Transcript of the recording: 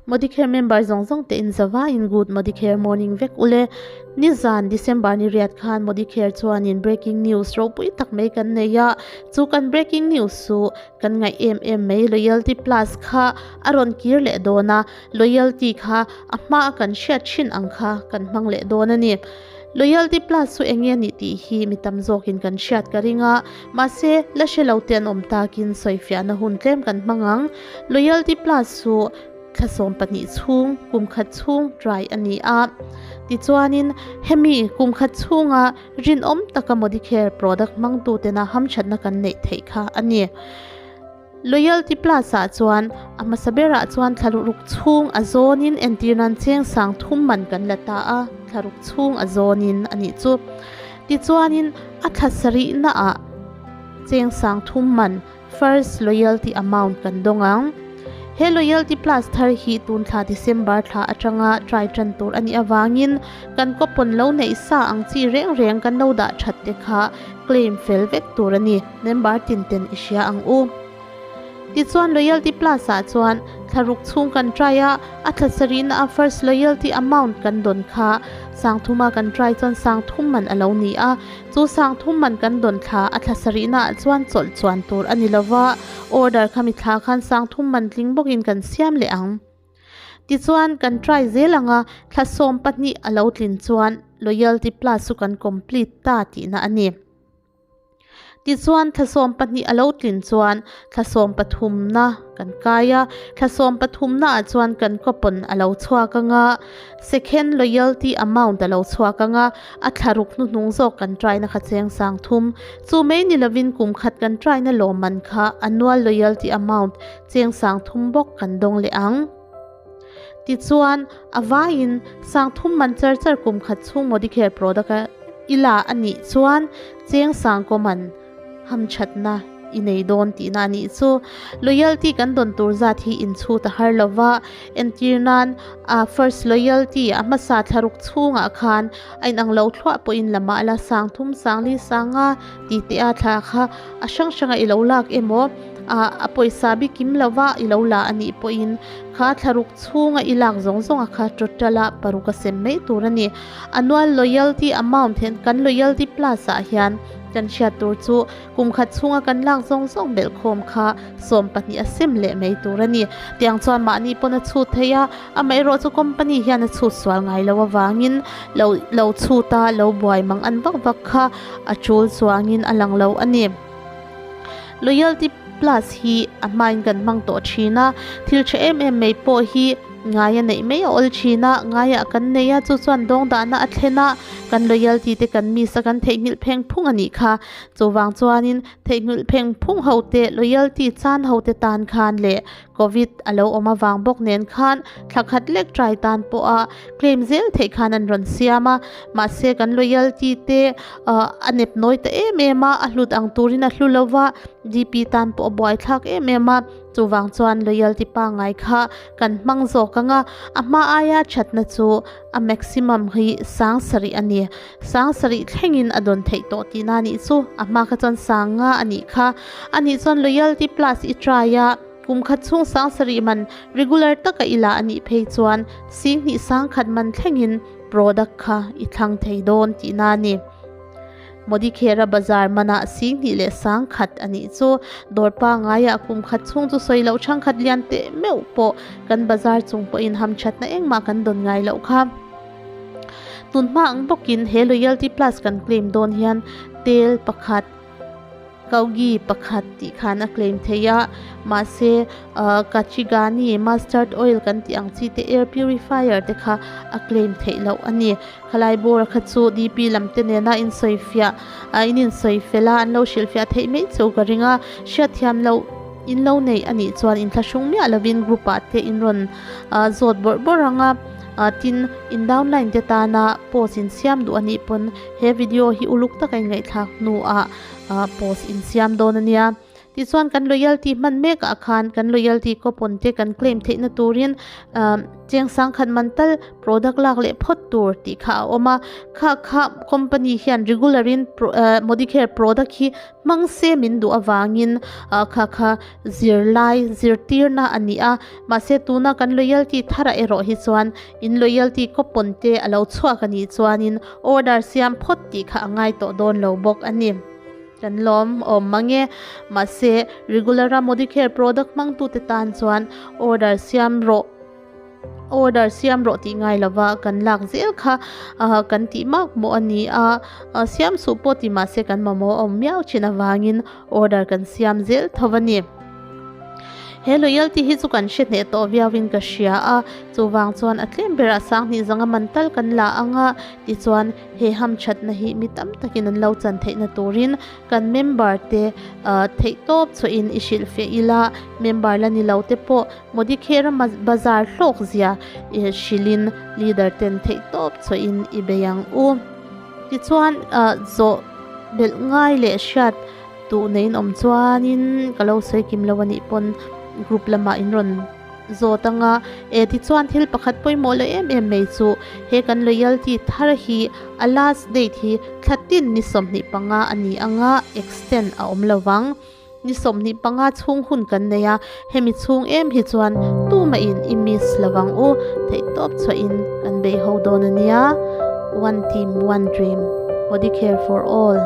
Modicare member zawng zawng te in zavaiin good Modicare morning vek ule. Nizan December ni riat khan Modicare chuanin breaking news ropui tak mai kan nei a, chu kan breaking news chu kan ngaih em em mai Loyalty Plus kha a rawn kir leh dawn a, Loyalty kha a hma a kan hriat thin ang kha kan hmang leh dawn a ni. Loyalty Plus chu eng nge nih tih hi mi tam zawkin kan hriat ka ring a, mahse la hre lo te an awm takin sawifiahna hun tlem kan hmang ang. Loyalty Plus chu thla 12 chhung, kum khat chhung try a ni a. Tichuanin hemi kum khat chhunga rinawm taka Modicare product hmangtutena hamthatna kan neih theih kha a ni. Loyalty Plus ah chuan a hmasa berah chuan thla ruk chhung a zawnin entir nan cheng sang thum man kan la ta a, thla ruk chhung a zawnin a nih chu. Tichuanin a thla sarih naah cheng sang thum man First Loyalty Amount kan dawng ang. He Loyalty Plus thar hi tun thla December thla atanga try tan tur a nih avangin kan coupon lo neih sa ang chi reng reng kan lo dah that te kha claim fel vek tur a ni. Member tin ten i hria ang u. Tichuan Loyalty Plus ah chuan thla ruk chhung kan try a, a thla sarihna a First Loyalty Amount kan dawn kha sangthuma kan try chuan sangthum man a lo ni a, chu sangthum man kan dawn thla a thla sarihna ah chuan chawlh chuan tur a ni lova, order khami thla khan sangthum man tling bawkin kan siam leh ang. Tichuan kan try zel ang a, thla 12 a lo tlin chuan Loyalty Plus chu kan complete ta tihna a ni. Tichuan thla 12 a lo tlin chuan thla 13 na kan kai a, thla 13 naah chuan kan coupon a lo chhuak ang a, second loyalty amount a lo chhuak ang a, a thla ruk hnuhnung zawk kan try na kha cheng sang thum. Chu mai ni lovin kum khat kan try na lawmman kha annual loyalty amount cheng sang thum bawk kan dawng leh ang. Tichuan, a vaiin sang thum man char char kum khat chhung Modicare product a i la a nih chuan cheng sang kaw man hamthatna i nei dawn tihna a nih chu. Loyalty kan dawn tur zat hi inchhut a har lo va, entir nan a first loyalty a hmasa thlaruk chhungah khan a inang lo thluah pawhin lamah la sang thum sang li sang nga ti teh a thla kha a hrang hranga i lo lak emaw a pawisa bi kim lova i lo la a nih pawhin kha thlaruk chhunga i lak zawng zawng a kha total a paruk a sem mai tur a ni. Annual loyalty amount hian kan loyalty plus ah hian kan hriat tur chu kum khat chhunga kan lak zawng zawng belh khawm kha 12 a sem leh mai tur a ni. Tiang chuan mahni pawn a chhut thei a, amaherawh chu company hian a chhut sual ngai lo avangin lo lo chhut a lo buai mang an vak vak kha a tul chuangin a lang lo a ni. Loyalty Plus hi a hmain kan hmang tawh thin a, thil tha em em mai pawh hi ngaia neih mai a awl thin a, ngaiah kan nei a, chu chuan dawng dahna a thlen a, kan loyalty te kan miss a, kan theihnghilh pheng phung a nih kha. Chuvang chuanin theihnghilh pheng phung ho te, loyalty chan ho te tan khan leh Covid a lo awm avang bawk nen khan thla khat lek try tan pawh a claim zel theih khan an rawn siam a, mahse kan loyalty te a nep nawi ta em em a, a hlut ang turin a hlu lova, DP tan pawh a buai thlak em em a, chuvang chuan loyalty pangngai kha kan hmang zawk ang a, a hma aia thatna chu a maximum hi sang sarih a ni, sang sarih thlengin a dawn theih tawh tihna a nih chu, a hma kha chuan sang nga a nih kha, a nih chuan loyalty plus i try a. Kum khat chhung sang sarih man regular taka i la a nih phei chuan sing hnih sang khat man thlengin product kha i thlang thei dawn tihna a ni. Modicare-a bazar manah sing hnih leh sang khat a nih chu dawr pangaiah kum khat chhung chu sawi loh thangkhat lian teh meuh pawh kan bazar chung pawhin hamthatna engmah kan dawn ngai loh kha. Tun hma ang bawkin he Loyalty Plus kan claim dawn hian tel pakhat, Kaugi pakhat tih khan a claim thei a, mahse Kachigani mustard oil kan tih ang chi te air purifier te kha a claim theih loh a ni. Khalai bawr kha chu DP lam te nena insawifiah in insawi fel a, an lo hrilhfiah theih mai chu ka ring a, hriatthiam loh in lo neih a nih chuan inthlahrung miah lovin group ah te in rawn zawt bawrh bawrh ang a, tin in downline te tana post in siam duh a nih pawn he video hi uluk taka in ngaihthlak hnuah post in siam dawn a nia. Tichuan kan loyalty hman mek ah khan kan loyalty coupon te kan claim theihna turin ahh cheng sangkhat man tal product lak leh phawt tur tih kha a awm a. Kha kha company hian regular in ahh Modicare product hi hmang se min duh avangin ah kha kha zirlai zirtirna a ni a. Mahse tuna kan loyalty tharah erawh hi chuan in loyalty coupon te a lo chhuak a nih chuanin order siam phawt tih kha a ngai tawh dawn lo bawk a ni. Kan lawm awm mang e. Mahse regular a Modicare product hmangtute tan chuan order siam rawh order siam rawh tih ngai lova kan lak zel kha kan tih mak mawh a ni a, siam suh pawh ti mahse kan mamawh a awm miau thin avangin order kan siam zel tho a ni. He loyalty hi chu kan hre hneh tawh viauin ka hria a, chuvang chuan a tlem berah sanghnih zanga man tal kan la ang a, tichuan he hamthatna hi mi tam takin an lo chan theihna turin kan member te theih tawp chhuahin i hrilh feh ila, member la ni lo te pawh Modicare bazar hlawk zia hrilhin leader ten theih tawp chhuahin i bei ang u. Tichuan zawh belh ngai leh hriat Duh neiin awm chuanin ka lo sawi kim lo anih pawn group lamah in rawn zawt ang a, e tichuan thil pakhat pawimawh lo em em mai chu he kan loyalty thar hi a last date hi thlatin ni 25 a ni ang a, extend a awm lo vang. Ni 25 chhung hun kan nei a, hemi chhung em hi chuan tumah in i miss lo vang u, theihtawp chhuahin kan bei ho dawn a nia, one team one dream, Modicare for all.